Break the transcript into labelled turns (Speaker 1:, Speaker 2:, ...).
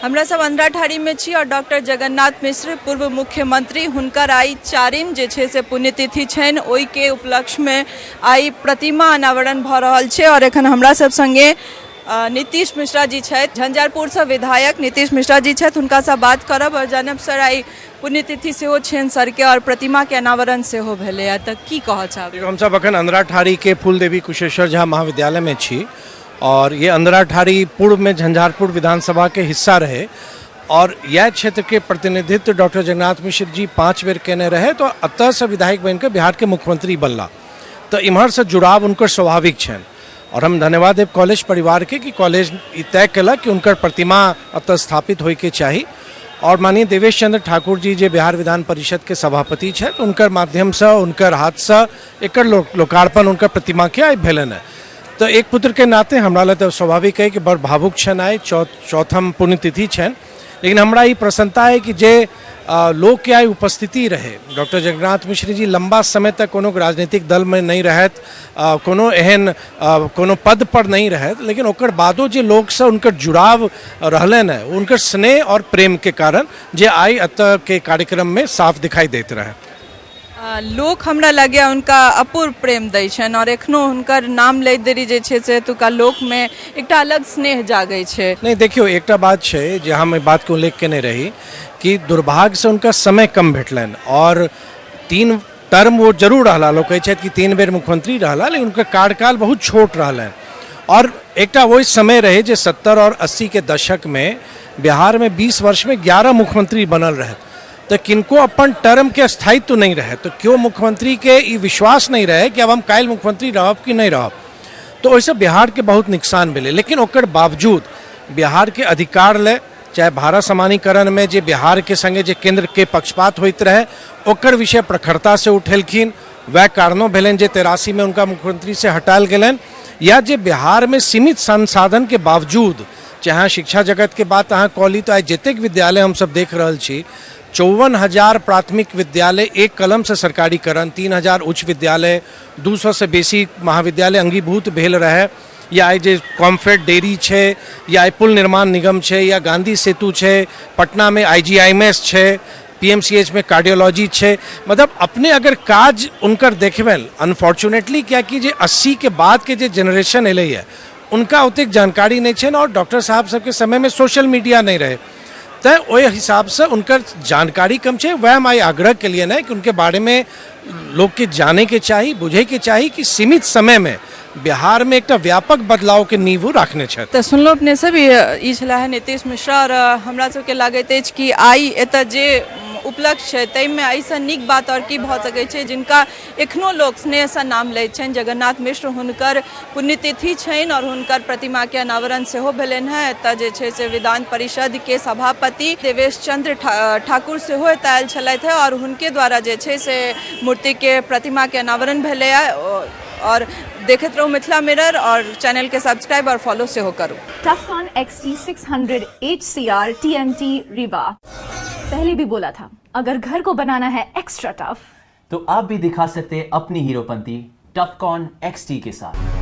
Speaker 1: हमरा सब अंधराठाढ़ीमे छी आओर डॉक्टर जगन्नाथ मिश्र पूर्व मुख्यमंत्री हुनकर आइ चारिम जे छै से पुण्यतिथि छनि, ओहिके उपलक्ष्यमे आइ प्रतिमा अनावरण भऽ रहल छै। आओर एखन हमरा सब संगे नीतीश मिश्रा जी छथि, झंझारपुरसँ विधायक नीतीश मिश्रा जी छथि, हुनकासँ बात करब आओर जानब। सर, आइ पुण्यतिथि सेहो छनि सरके आओर प्रतिमाके अनावरण सेहो भेलैए, तऽ की कहऽ चाहबै?
Speaker 2: हमसब अखन अंधराठाढ़ीके फूलदेवी कुशेश्वर झा महाविद्यालयमे छी और ये अंधराठाढ़ी पूर्व में झंझारपुर विधानसभा के हिस्सा रहे और यह क्षेत्र के प्रतिनिधित्व डॉक्टर जगन्नाथ मिश्र जी 5 बेर केने रहे, तो अतः से विधायक बनकर बिहार के मुख्यमंत्री बनला, तो इम्हर से जुड़ाव उनकर स्वाभाविक छनि। और हम धन्यवाद देब कॉलेज परिवार के कि कॉलेज ई तय केलक कि उनकर प्रतिमा अतः स्थापित होइके चाही। और माननीय देवेश चंद्र ठाकुर जी जे बिहार विधान परिषद के सभापति छथि, उनकर माध्यमसँ उनकर हाथसँ एकर लोकार्पण उनकर प्रतिमा के आइ भेलनि हँ। तो एक पुत्र के नाते हमरा लए तऽ स्वाभाविक है कि बड़ भावुक छनि, आइ चौथम पुण्यतिथि छनि। लेकिन हमरा ई प्रसन्नता है कि जे लोक के आइ उपस्थिति रहे, डॉक्टर जगन्नाथ मिश्र जी लंबा समय तक कोनो राजनीतिक दल में नहीं रहत, कोनो एहन कोनो पद पर नहीं रहत, लेकिन ओकर बादो जे लोकसँ उनकर जुड़ाव रहलनि हँ, उनकर स्नेह और प्रेम के कारण जे आइ एतऽ के कार्यक्रम में साफ दिखाई दैत रहे।
Speaker 1: लोक हमरा लगैए हुनका अपूर्व प्रेम दै छनि आओर एखनो हुनकर नाम लैत देरी जे छै से एतुका लोकमे एकटा अलग स्नेह जागै छै।
Speaker 2: नहि, देखियौ, एकटा बात छै जे हम एहि बातके उल्लेख केने रही कि दुर्भाग्यसँ हुनका समय कम भेटलनि और 3 टर्म वो जरूर रहला, लोक कहै छथि कि 3 बेर मुख्यमंत्री रहला, लेकिन हुनकर कार्यकाल बहुत छोट रहलनि। और एकटा ओहि समय रहै जे 70 और 80 के दशकमे बिहारमे 20 वर्षमे 11 मुख्यमंत्री बनल रहै, तऽ किनको अपन टर्म के स्थायित्व नहीं रहे, तो क्यों मुख्यमंत्री के ई विश्वास नहीं रहे कि अब हम काल्हि मुख्यमंत्री रहब कि नहीं रहब, तो ओहिसँ बिहार के बहुत नुकसान भेलै। लेकिन ओकर बावजूद बिहार के अधिकार ले चाहे भाड़ा समानीकरण में जे बिहार के संगे जे केंद्र के पक्षपात होइत रहे ओकर विषय प्रखरता से उठेलखिन। वएह कारणो भेलनि जे 83 में उनका मुख्यमंत्री से हटायल गेलनि, या जे बिहार में सीमित संसाधन के बावजूद चाहे अहाँ शिक्षा जगत के बात अहाँ कहली तऽ आइ जतेक विद्यालय हमसब देख रहल छी, 54,000 प्राथमिक विद्यालय एक कलम से सरकारीकरण, 3,000 उच्च विद्यालय, 200 से बेसी महाविद्यालय अंगीभूत भेल रहे, या आइ जे कॉम्फेड डेयरी छै, या आइ पुल निर्माण निगम छै, या गांधी सेतु छै, पटना में IGIMS छै, PMCH में कार्डियोलॉजी छै, मतलब अपने अगर काज उनकर देखबनि, अनफॉर्चुनेटली कियाकि जे 80 के बाद के जे जेनरेशन एलैए उनका ओतेक जानकारी नहि छनि और डॉक्टर साहब सबके समयमे सोशल मीडिया नहि रहै, तैँ ओहि हिसाबसँ उनकर जानकारी कम छै। वएह हम आइ आग्रह केलियनि हँ कि उनके बारेमे लोकके जानैके चाही, बुझैके चाही कि सीमित समयमे बिहारमे एकटा व्यापक बदलावके नींव ओ राखने छथि।
Speaker 1: तऽ सुनलहुँ अपने सब, ई छलाह है नीतीश मिश्रा। आओर हमरा सबके लागैत अछि कि आइ एतऽ जे उपलक्ष्य छै ताहिमे एहिसँ नीक बात आओर की भऽ सकै छै, जिनका एखनो लोक स्नेहसँ नाम लैत छनि जगन्नाथ मिश्र, हुनकर पुण्यतिथि छनि और हुनकर प्रतिमा के अनावरण सेहो भेलनि हेँ। एतऽ जे छै से विधान परिषद के सभापति देवेश चंद्र ठाकुर सेहो एतऽ आयल छलथि हेँ और हुनके द्वारा जे छै से मूर्ति के प्रतिमा के अनावरण भेलैए। और देखैत रहू मिथिला मिरर और चैनल के सब्सक्राइब और फॉलो सेहो करू।
Speaker 3: Tufcon XT600 HCR TMT Rewa। पहले भी बोला था, अगर घर को बनाना है एक्स्ट्रा टफ
Speaker 4: तो आप भी दिखा सकते हैं अपनी हीरोपंती टफकॉन XT के साथ।